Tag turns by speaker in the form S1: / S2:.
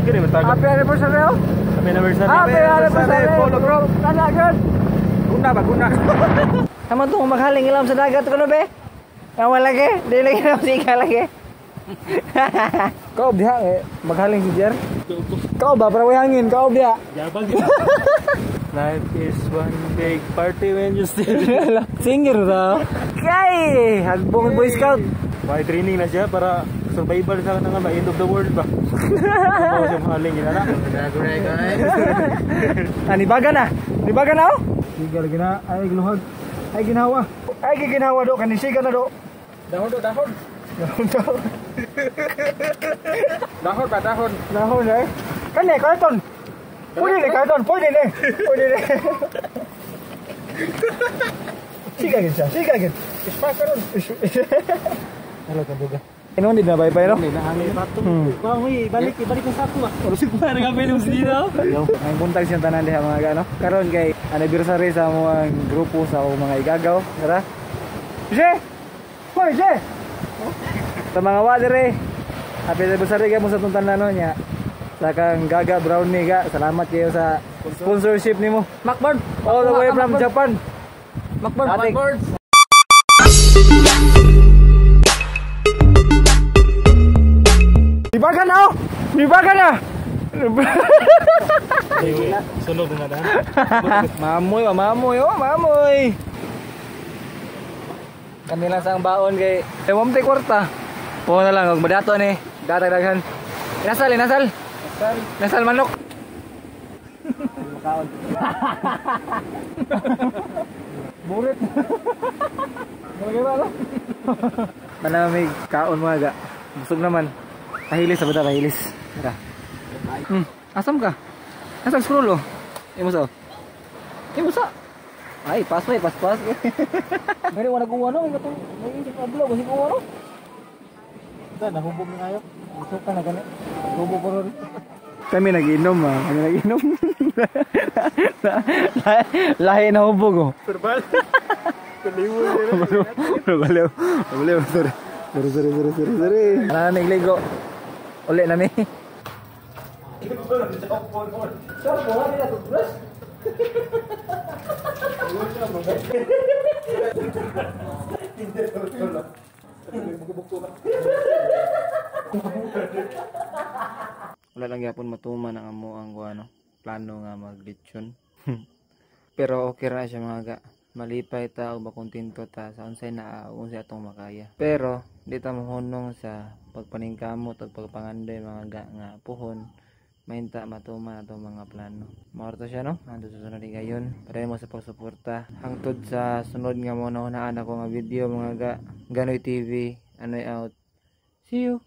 S1: Gini matagal.
S2: Happy anniversary oh.
S1: Happy anniversary.
S2: Happy anniversary.
S1: Polo bro.
S2: Kana gud.
S1: Guna ba guna.
S2: Tama to maghaling ilam sa dagat kuno be. Kawa lagi, di lagi na sika lagi. Kau diha eh, maghaling si Jer. Kau ba para way hangin, kau diha.
S1: Yabag. Life is one big party when you still.
S2: Singer daw. Kay, hagbong Boy Scout.
S1: May training na siya para survival sa kanang ba end of the world ba. Ako siya mahaling ina na.
S2: Ah, nibaga na. Nibaga na oh. Siga lagi na, ay giluhag. Ay ginawa. Ay ginawa do kani siga na do.
S1: Dahon do dahon.
S2: Dahon do.
S1: Dahon ba dahon.
S2: Dahon eh. Kani karton. Pwede ni karton, pwede ni. Pwede ni. Siga gid siya, siga gid.
S1: Ispa karon.
S2: Hello kabuga. Inon di na bye-bye no?
S1: Hindi na hangin pato. Uy, balik balik ang sako ah. Oras ko para kami nung dito.
S2: Ang buntag siyang tanan diha mga gano. Karon kay anniversary sa among grupo sa among mga igagaw. Tara. Je! Hoy, Je! Sa mga wa dire. Happy anniversary kay mo sa itong tanan no nya. Sa kang Gaga Brownie ga. Salamat kayo sa sponsorship nimo.
S3: Macbird.
S2: All the way from Japan.
S3: Macbird.
S2: Atik. Nibaga na oh! Nibaga na!
S1: Sunog na na.
S2: Mamoy oh, mamoy oh, mamoy. Kanila sa ang baon kay wamte kwarta. Po na lang og madato ni. Datag daghan. Inasal, inasal. Inasal. Inasal manok. Makaon. Burit. Malagay ba no? Manamig kaon mga ga. Busog naman. Pahilis sa bata, pahilis. Tara. Asam ka? Asam scroll oh. Imo sa. Imo sa. Ay, pasway, paspas. Gani wala ko ano, katong may isip na vlog, kasi ko ano.
S1: Da nahubog na kayo.
S2: Gusto ka na gani. Hubog ko ron. Kami nag-inom ah, kami nag-inom. Lahi na hubog oh.
S1: Verbal. Kaliwo.
S2: Baliw. Baliw, sorry. Sorry, sorry, sorry, sorry, sorry. Ano nagligo? Uli na mi. Wala lang gyapon matuman ang amo ang ano, plano nga maglitsyon. Pero okay ra siya mga ga. Malipay ta o makontento ta sa unsay naa o unsay atong makaya. Pero di ta mohunong sa pagpaningkamot ug pagpangandoy mga ga nga puhon mainta matuman atong mga plano. Mao to siya no. Hangtod sa sunod higayon. Padayon mo sa pagsuporta. Hangtod sa sunod nga mo nahunaan ako nga video mga ga. Ganoy TV, Anoy out. See you.